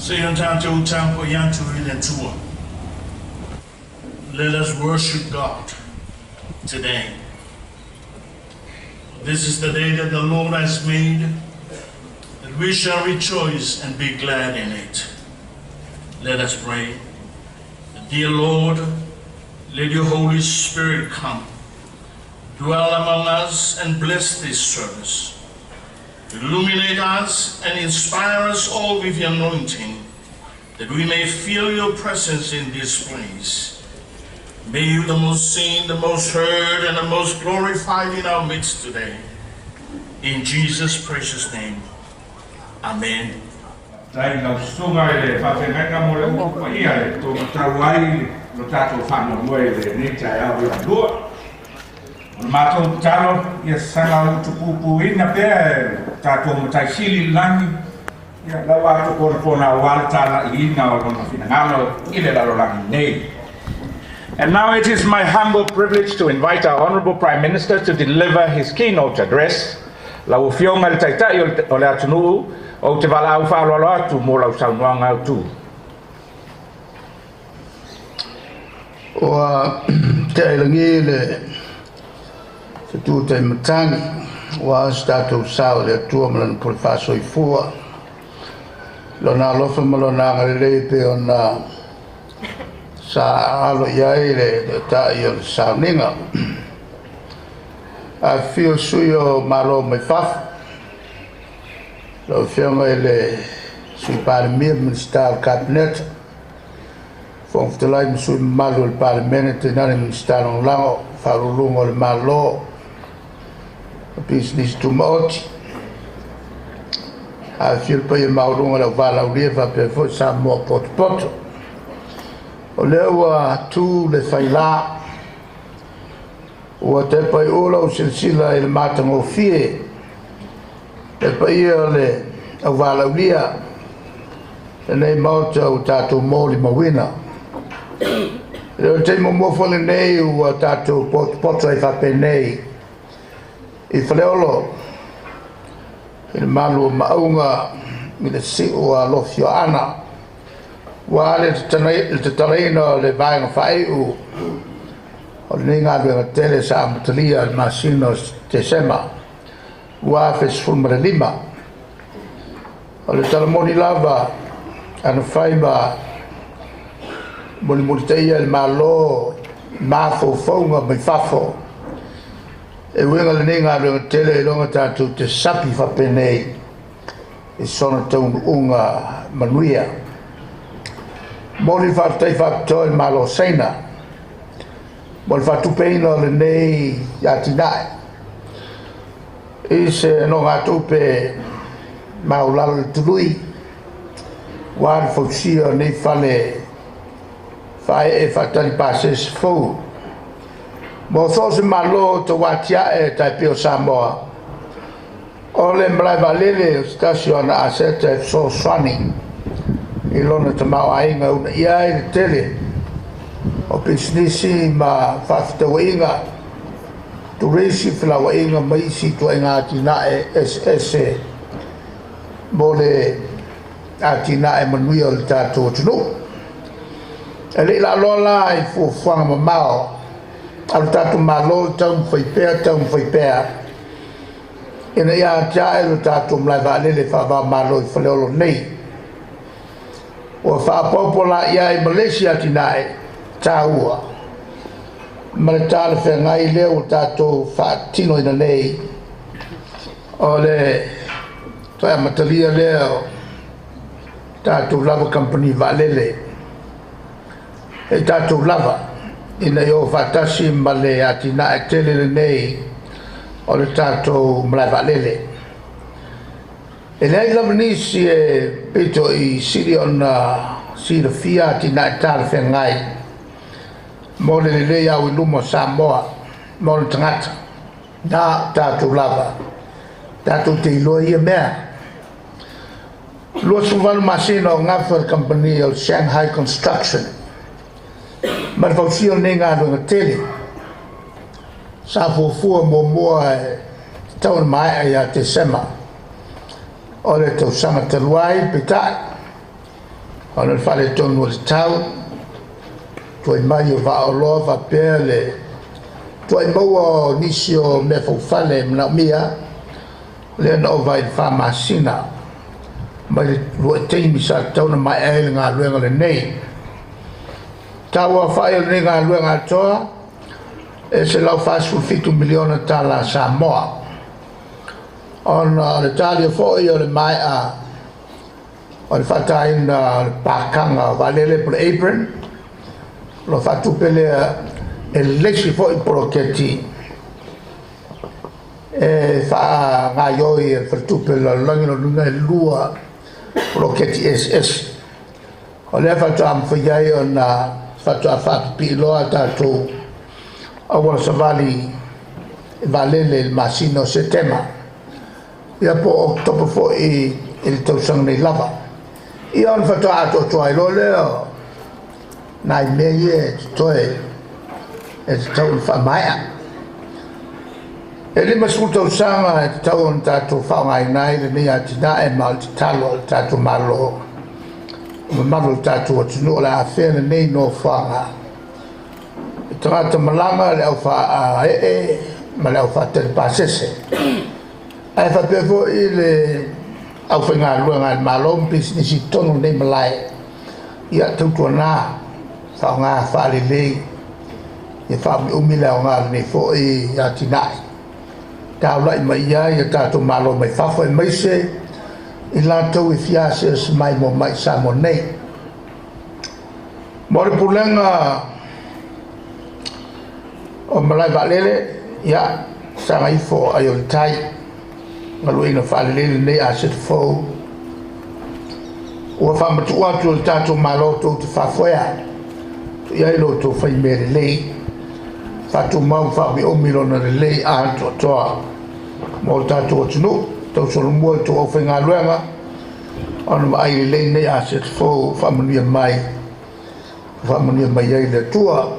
Se i o tatou tapuai atu i le Atua. Let us worship God today. This is the day that the Lord has made, that we shall rejoice and be glad in it. Let us pray. Dear Lord, let your Holy Spirit come, dwell among us and bless this service. Illuminate us and inspire us all with your anointing, that we may feel your presence in this place. May you the most seen, the most heard, and the most glorified in our midst today. In Jesus' precious name. Amen. Faafetai i lau susuga i le faafeagaiga mo le upu paia e taumatau ai lo tatou faamoemoe i lenei taeao liugalua. O le matou tatalo, ia saga utupupuina pea e lo tatou Matai Sili i le lagi, ia lau atoponapona aua le talaiina o lona finagalo i le lalolagi nei. And now it is my humble privilege to invite our Honourable Prime Minister to deliver his keynote address. Lau Afioga i le Taitai o le atunuu, ou te valaau faaaloalo atu mo lau saunoaga autu. Ua tea i lagi le fetu tai matagi, ua se tatou sao i le Atua ma lana pule faasoifua, lona alofa ma lona agalelei e pei ona sa alo i ai le taitai o le sauniga. Afifio sui o Malo mai fafo, lau Afioga i le Sui Palemia, Minisita o le Kapeneta, Fofoga Fetalai ma sui mamalu o le Palemene, tainane Minisita Lagolago, Faauluuluga o le Malo, o Pisinisi Tumaoti, afifio le paia maualuga o le auvalaaulia faapea foi Samoa potopoto. O lea ua tu le faila, ua tepa i ula ua silasila i le matagofie le paia o le auvalaaulia lenei Maota ua tatou molimauina. E le o le taimi muamua foi lenei ua tatou potopoto ai faapenei i Faleolo i le malu o Maauga i le siu o alofi o Aana, ua le tatalaina o le vaega faaiu o lenei galuega tele sa amatalia i le masina o Tesema 2015. O le tala moni lava ana fai ma mulimulitaia e le Malo mafaufauga mai fafo e uiga lenei galuega tele iloga tatou te sapi faapenei i sona taunuuga manuia. Momoli le faafetai faapitoa i le Malo o Saina mo le faatupeina o lenei atinae i se nogatupe maualalo le tului ua le fausia o lenei fale faaee faatali pasese fou mo so o se Malo tauatiae tai pei o Samoa. O le malae vaalele o se tasi o ana aseta e fesoasoani i lona tamaoaiga uunaia ai le tele o pisinisi ma faafetauaiga, turisi, felauaiga ma isi ituaiga atinae eseese mo le atinae manuia o le tatou atunuu. E le i laaloa la i fuafuaga mamao a le tatou Malo, taumafai pea, taumafai pea ina ia atiae lo tatou malae vaalele faava-o-Malo i Faleolo nei. Ua faaopoopo la i ai ma le isi atinae taua ma le talafeagai lea ua tatou faatinoina nei, o le toe amatalia lea o tatou lava kamupani vaalele e tatou lava ina ia o faatasi ma le atinae tele lenei o le tatou malae vaalele. E leai lava nisi e pito i sili ona silafia atinae talafeagai mo le lelei au i luma o Samoa ma ona tagata. Na tatou lava, tatou te iloa ia mea. 28 masina o gafa le kamupani o le Shanghai Construction ma le fausia o lenei galuega tele. Sa fuafua muamua e tatau ona maea ia Tesema o le tausaga talu ai, peitai Ona o le faaletonu o le tau, tuai mai o vaaoloa faapea le tuai maua o nisi o mea faufale e manaomia, lea na ova ai i le 4 masina mai le lua'i taimi sa tatau ona maea ai le galuega lenei. Tau aofa'i o lenei galuega atoa e $147 miliona tala Samoa. Ona o le talia foi o le maea o le faataina o le pakaga o vaalele po o le apron, o lo o faatupe lea e le isi foi poloketi e faagaioi e le Faletupe o le Lalolagi. O lona uiga e lua poloketi eseese. O lea faatoa mafai ai ona faatoa faapipii loa a tatou auala savali vaalele i le masina o Setema po o Oketopa foi i le tausaga nei lava. Ia ona faatoa atoatoa ai loa lea o nai mea ia e totoe e tatau ona faamaea. E 50 tausaga e tatau ona tatou faaaogaina ai lenei atinae, ma o le tatalo a le tatou Malo, mamalu o le tatou atunuu o le a afea lenei nofoaga e tagata malaga, le au faaee ma le au faatali pasese, ae faapea foi le aufaigaluega a le Malo ma pisinisi i totonu o lenei malae. Ia tautuana faaaoga faalelei ia faaumiumi le aoga o lenei foi atinae, taulai mai i ai a tatou malo mai fafo, aemaise i latou e fia asiasi maimoa mai i Samoa nei. Mo le pulega o malae vaalele, ia saga ifo ai o le tai, galueaiina faalelei lenei aseta fou ua faamatuu atu e le tatou Malo tou te faafoea. Tuu i ai lo outou fai mea lelei, faatumau ma faaumiumi lona lelei atoatoa mo le tatou atunuu. Tausolomua i le tou aufaigaluega ona vaai lelei lenei aseta fou faamanuia mai, faamanuia mai ai le Atua.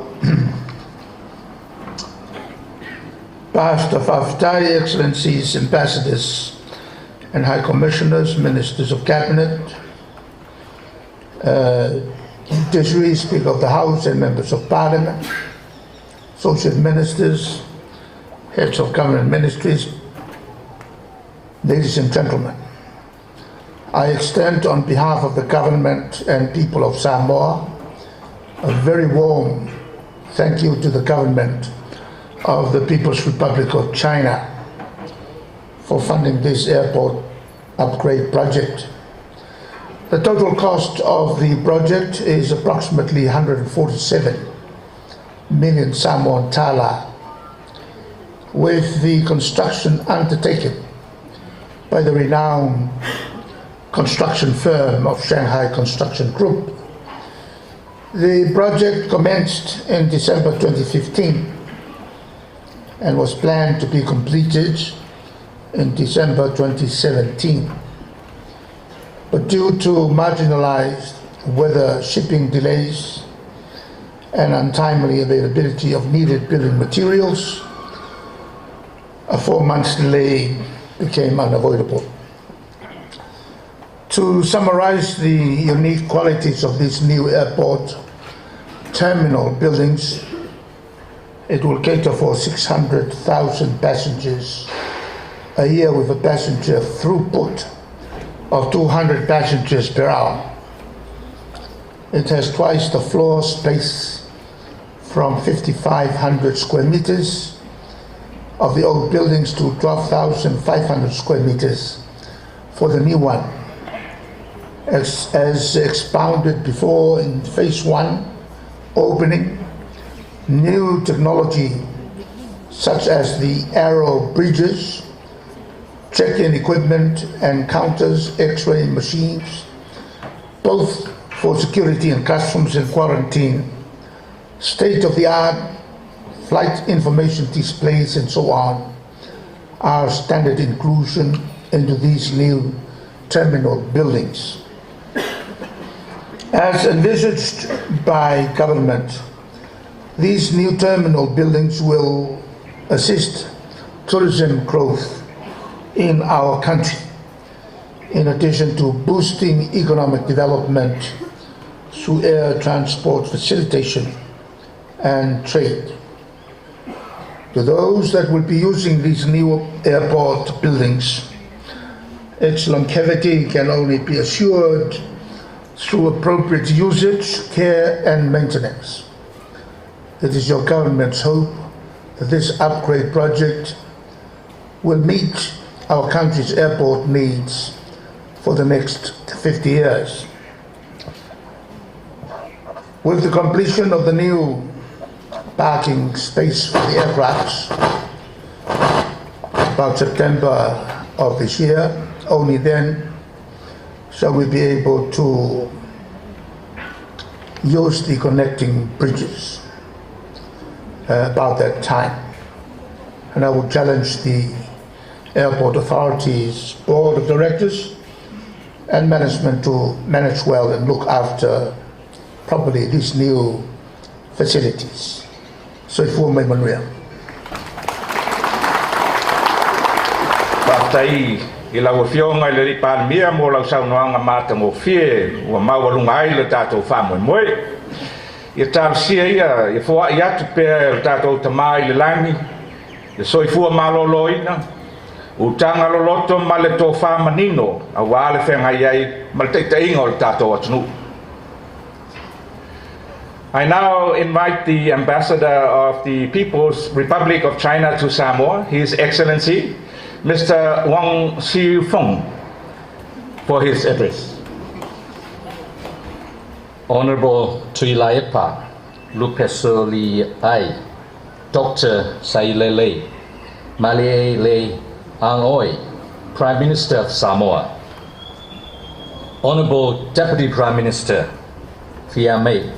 Pastor faafetai, Excellencies, Ambassadors and High Commissioners, Ministers of Cabinet, Judiciary, Speaker of the House and Members of Parliament, Associate Ministers, Heads of Government Ministries, ladies and gentlemen. I extend on behalf of the government and people of Samoa a very warm thank you to the government of the People's Republic of China for funding this airport upgrade project. The total cost of the project is approximately 147 million Samoan tala, with the construction undertaken by the renowned construction firm of Shanghai Construction Group. The project commenced in December 2015 and was planned to be completed in December 2017. But due to marginalized weather, shipping delays and untimely availability of needed building materials, a 4 months delay became unavoidable. To summarize the unique qualities of this new airport terminal buildings, it will cater for 600,000 passengers a year with a passenger throughput of 200 passengers per hour. It has twice the floor space from 5,500 square meters of the old buildings to 12,500 square meters for the new one. As expounded before in phase one opening, new technology such as the aero bridges, check-in equipment and counters, x-ray machines, both for security and customs and quarantine, state-of-the-art flight information displays and so on, are standard inclusion into these new terminal buildings. As envisaged by government, these new terminal buildings will assist tourism growth in our country, in addition to boosting economic development. through air transport facilitation and trade. To those that will be using these new airport buildings, its longevity can only be assured through appropriate usage, care and maintenance. It is your government's hope that this upgrade project will meet our country's airport needs for the next 50 years. With the completion of the new parking space for the aircrafts about September of this year, only then shall we be able to use the connecting bridges about that time. And I will challenge the airport authorities, board of directors, and management to manage well and look after properly these new facilities. Soifua ma ia manuia. Faafetai i lau Afioga i le Alii Palemia mo lau saunoaga matagofie ua maualuga ai le tatou faamoemoe. Ia talosia ia ia foai atu pea e lo tatou Tamā i le lagi le soifua maloloina, utaga loloto ma le tofa manino aua le feagai ai ma le taitaiga o le tatou atunuu. I now invite the Ambassador of the People's Republic of China to Samoa, His Excellency Mr. Wang Xiufeng, for his address. Honorable Tuilaepa Lupesoliai, Dr. Sailele Malielegaoi, Prime Minister of Samoa. Honorable Deputy Prime Minister Fiame.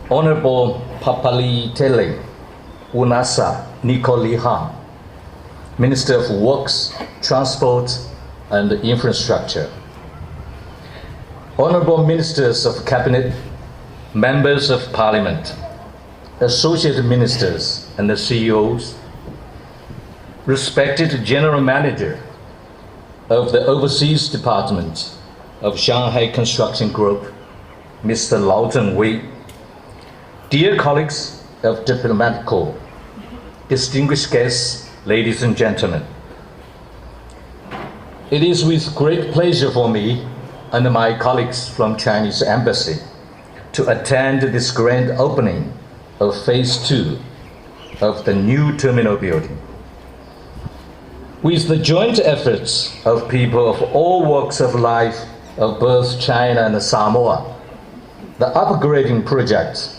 Honorable Papali'itele Unasa Nicole Lee, Minister of Works, Transport and Infrastructure. Honorable Ministers of Cabinet, Members of Parliament, Associate Ministers and the CEOs, respected General Manager of the Overseas Department of Shanghai Construction Group, Mr. Lao Zhengwei, dear colleagues of Diplomatic Corps, distinguished guests, ladies and gentlemen. It is with great pleasure for me and my colleagues from Chinese Embassy to attend this grand opening of Phase 2 of the new terminal building. With the joint efforts of people of all walks of life of both China and Samoa, the upgrading project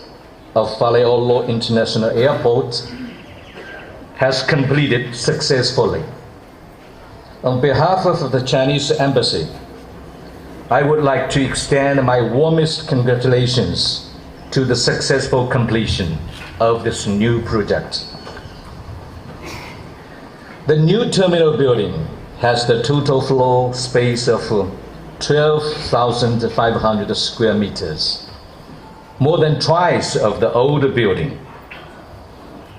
of Faleolo International Airport has completed successfully. On behalf of the Chinese Embassy, I would like to extend my warmest congratulations to the successful completion of this new project. The new terminal building has the total floor space of 12,500 square meters, more than twice of the old building.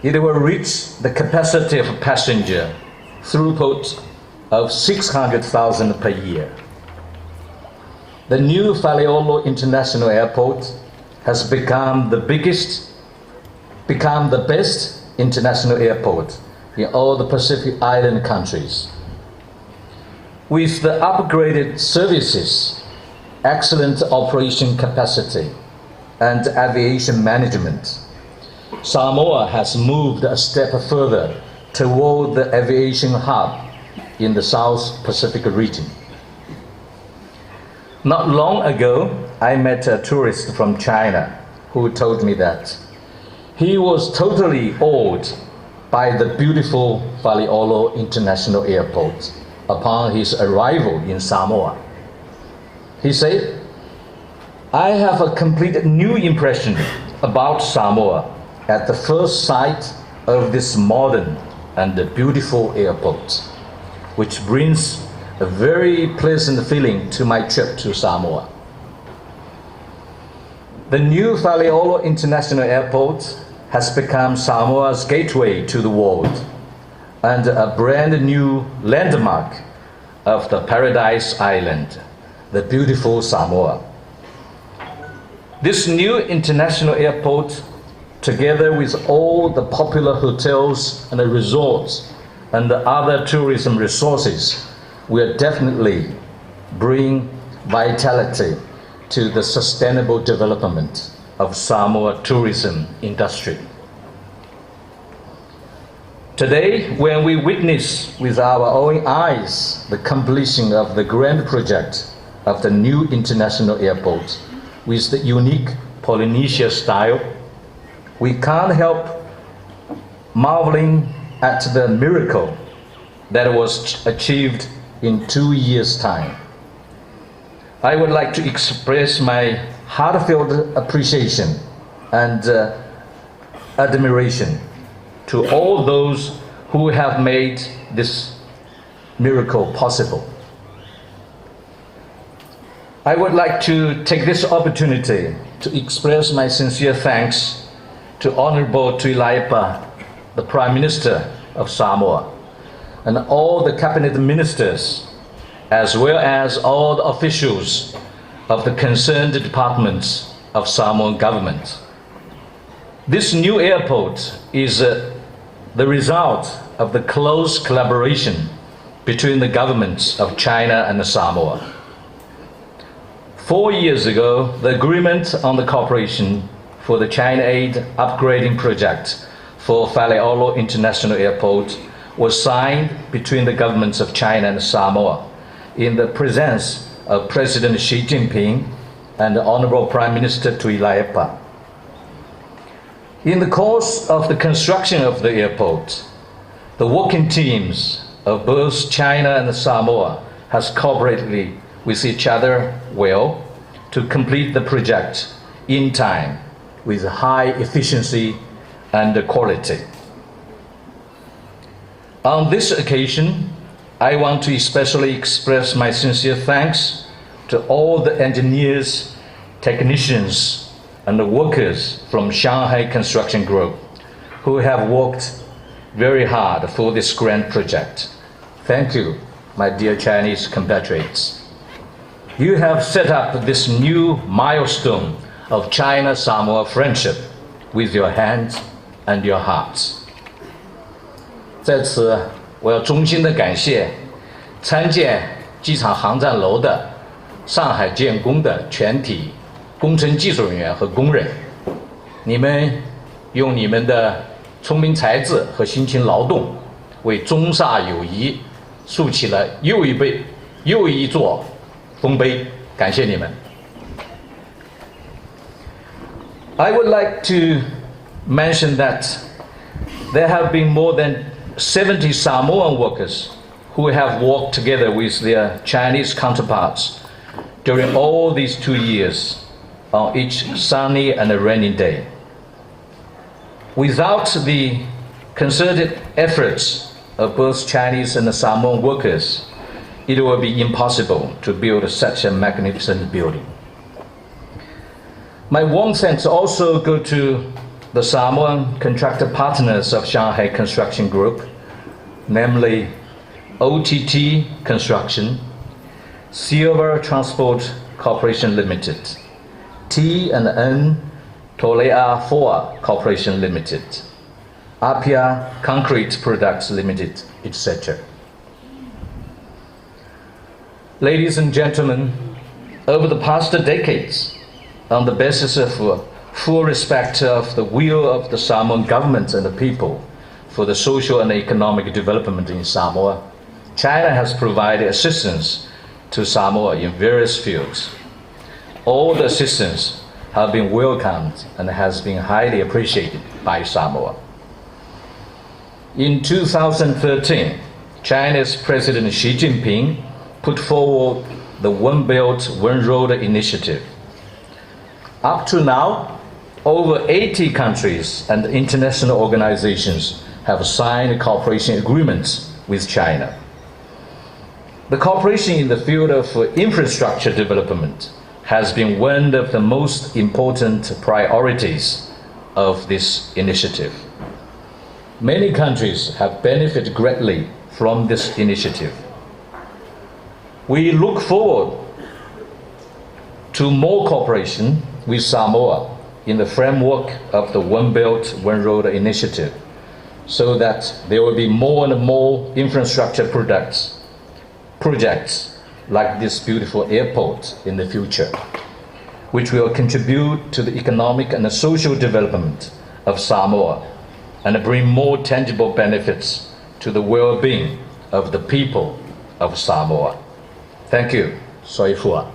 It will reach the capacity of passenger throughput of 600,000 per year. The new Faleolo International Airport has become the biggest, become the best international airport in all the Pacific Island countries. With the upgraded services, excellent operation capacity, and aviation management, Samoa has moved a step further toward the aviation hub in the South Pacific region. Not long ago, I met a tourist from China who told me that he was totally awed by the beautiful Faleolo International Airport upon his arrival in Samoa. He said, "I have a complete new impression about Samoa at the first sight of this modern and beautiful airport, which brings a very pleasant feeling to my trip to Samoa." The new Faleolo International Airport has become Samoa's gateway to the world and a brand new landmark of the Paradise Island, the beautiful Samoa. This new international airport, together with all the popular hotels and the resorts and the other tourism resources, will definitely bring vitality to the sustainable development of Samoa tourism industry. Today, when we witness with our own eyes the completion of the grand project of the new international airport with the unique Polynesia style, we can't help marveling at the miracle that was achieved in 2 years' time. I would like to express my heartfelt appreciation and admiration to all those who have made this miracle possible. I would like to take this opportunity to express my sincere thanks to Honorable Tuilaepa, the Prime Minister of Samoa, and all the cabinet ministers, as well as all the officials of the concerned departments of Samoan government. This new airport is the result of the close collaboration between the governments of China and Samoa. 4 years ago, the agreement on the cooperation for the China Aid upgrading project for Faleolo International Airport was signed between the governments of China and Samoa in the presence of President Xi Jinping and the Honorable Prime Minister Tuilaepa. In the course of the construction of the airport, the working teams of both China and Samoa has cooperated with each other well to complete the project in time with high efficiency and quality. On this occasion, I want to especially express my sincere thanks to all the engineers, technicians, and the workers from Shanghai Construction Group who have worked very hard for this grand project. Thank you, my dear Chinese compatriots. You have set up this new milestone of China Samoa friendship with your hands and your hearts. 在此，我要衷心的感谢参建机场航站楼的上海建工的全体工程技术人员和工人，你们用你们的聪明才智和辛勤劳动，为中萨友谊树起了又一碑、又一座丰碑。感谢你们。I would like to mention that there have been more than 70 Samoan workers who have worked together with their Chinese counterparts during all these 2 years on each sunny and rainy day. Without the concerted efforts of both Chinese and Samoan workers, it will be impossible to build such a magnificent building. My warm thanks also go to the Samoan contractor partners of Shanghai Construction Group, namely OTT Construction, Silver Transport Corporation Limited, T and N Toleafoa Corporation Limited, Apia Concrete Products Limited, etc. Ladies and gentlemen, over the past decades, on the basis of full respect of the will of the Samoan government and the people for the social and economic development in Samoa, China has provided assistance to Samoa in various fields. All the assistance have been welcomed and has been highly appreciated by Samoa. In 2013, China's President Xi Jinping put forward the One Belt, One Road initiative. Up to now, over 80 countries and international organizations have signed cooperation agreements with China. The cooperation in the field of infrastructure development has been one of the most important priorities of this initiative. Many countries have benefited greatly from this initiative. We look forward to more cooperation with Samoa in the framework of the One Belt, One Road initiative so that there will be more and more infrastructure projects like this beautiful airport in the future, which will contribute to the economic and the social development of Samoa and bring more tangible benefits to the well-being of the people of Samoa. Thank you. Soifua.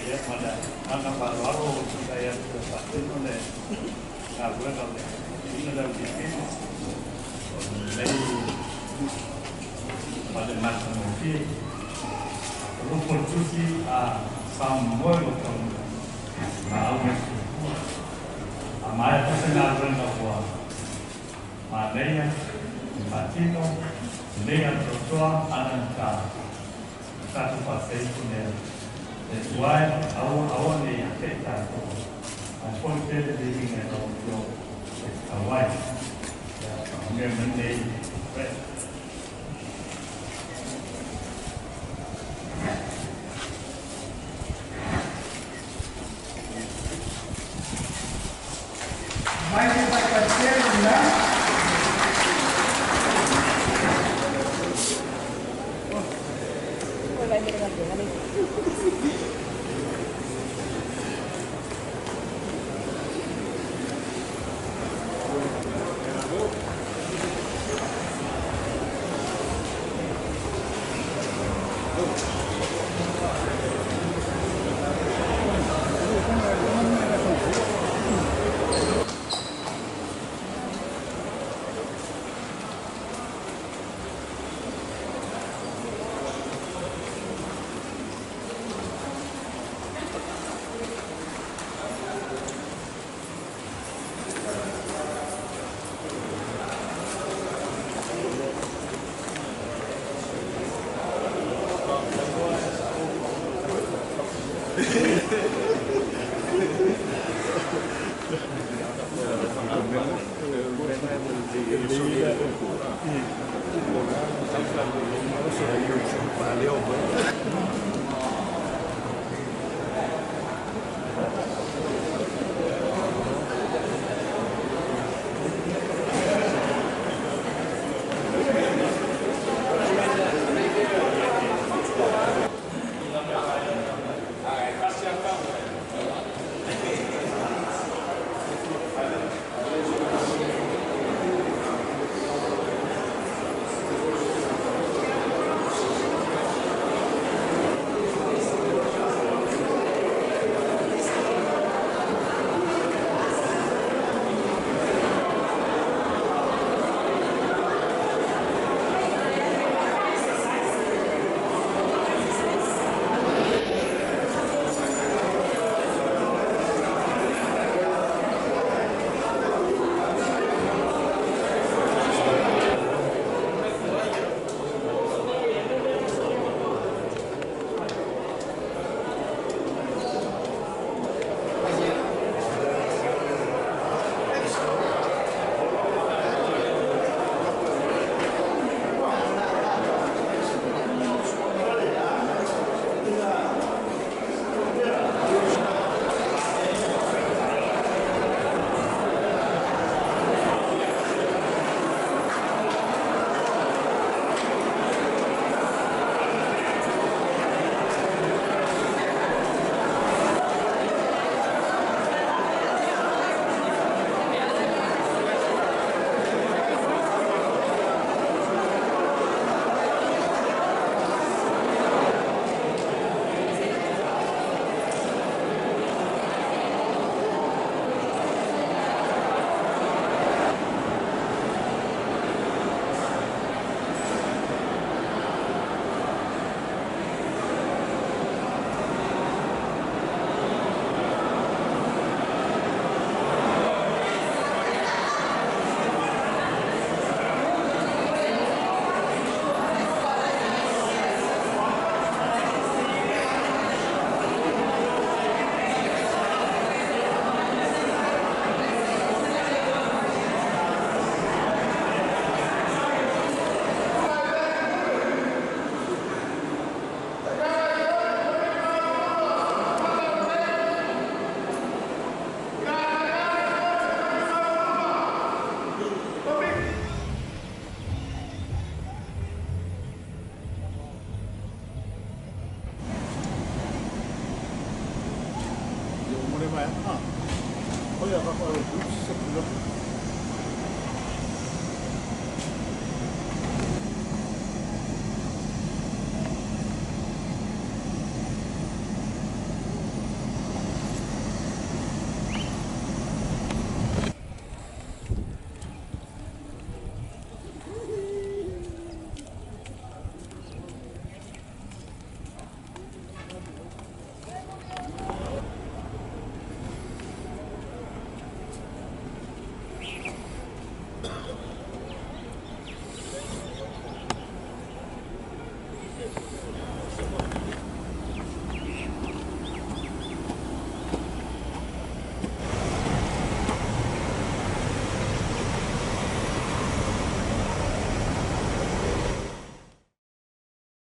Ia, ma le agaga faaaloalo ua tulai atu e faatino le galuega o le ina lea o lipi o lenei ma le matagofie. O lupo o le tusi a faamoemoe ua tau laau mai soifua. A maea foi se galuega ua manaia faatino lenei atoatoa ana ta tatou faafetai mea e tuai aua aua nei ia te i tatou ae foi pele viiga i lau Afioga e tatau ai. Ia faamanuia mai lenei aso. Mai le faitasia lena.